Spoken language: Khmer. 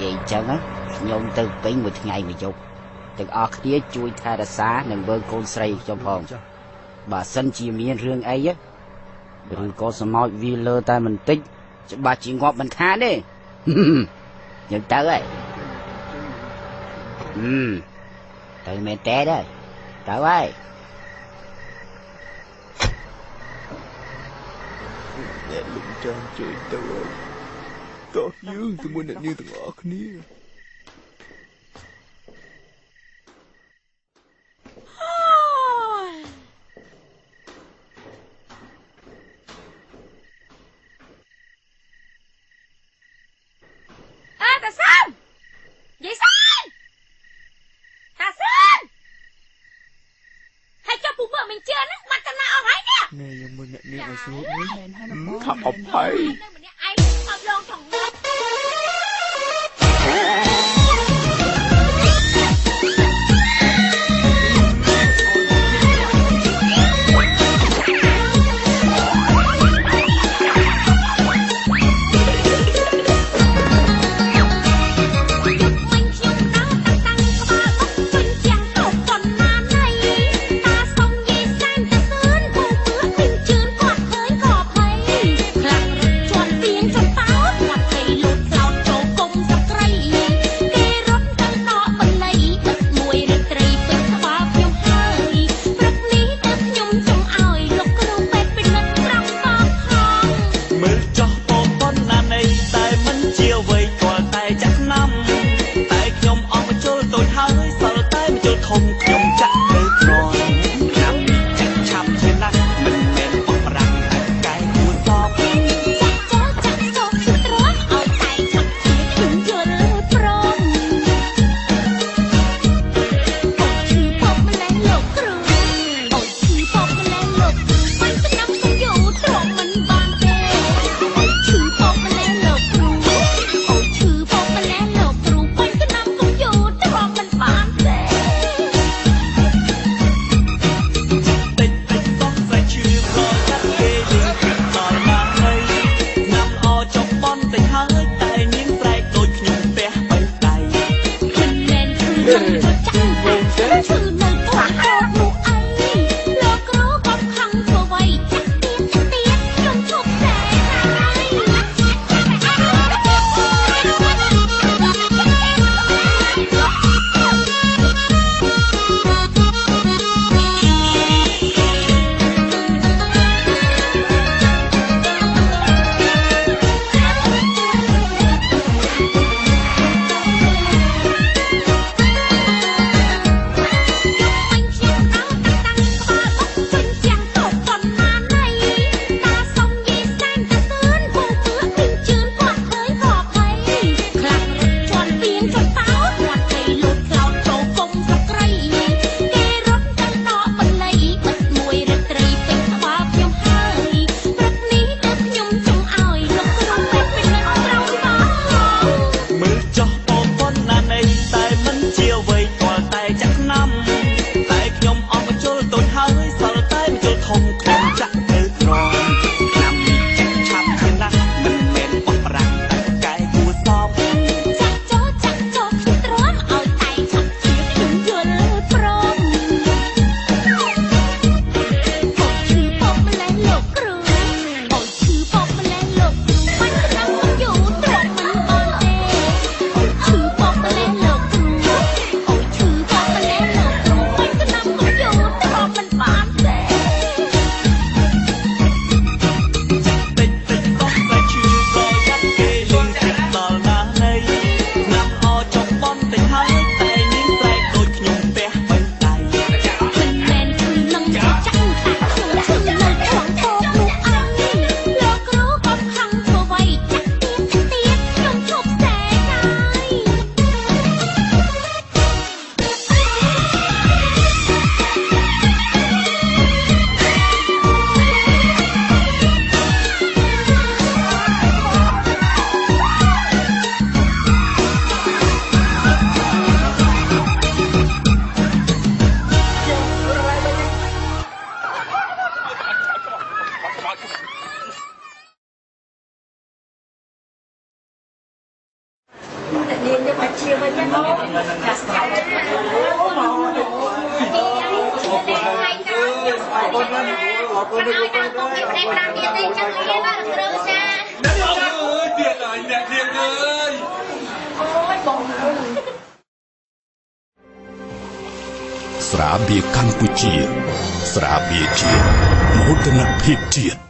យាយអញ្ចឹងខ្ញុំទៅពេញមួយថ្ងៃមួយយប់ទាំងអស់គ្នាជួយថែរក្សានិងមើលកូនស្រីខ្ញុំផងបើសិនជាមានរឿងអីឬក៏សមោចវាលើតែបន្តិចច្បាស់ជាងាប់មិនខានទេយើងទៅហើយទៅមែនតើដែរទៅហើយអ្នកលោកចាំជួយទៅហើយតោះយើងជាមួយអ្នកនាងទាំងអស់គ្នាអើតាសើមយាយសើមតាសើមហើយចុះពូមើលមិនជឿហ្នឹងបាត់តាណាអស់ហើយនេះ ណែយើងមើលអ្នកនាងឲ្យស្រួលមើលខាប់អភ័យ នៅម្នាក់ឯងអត់លងថងមើល ន អរគុណអរគុណឲ្យតាមកុំនេះប្តីប្រាំទៀតទេចឹងលាបាទគ្រូចាអើយទៀតហើយអ្នកនាងអើយអូយបងស្រាបៀរកម្ពុជា ស្រាបៀរជាតិមោទនភាពជាតិ។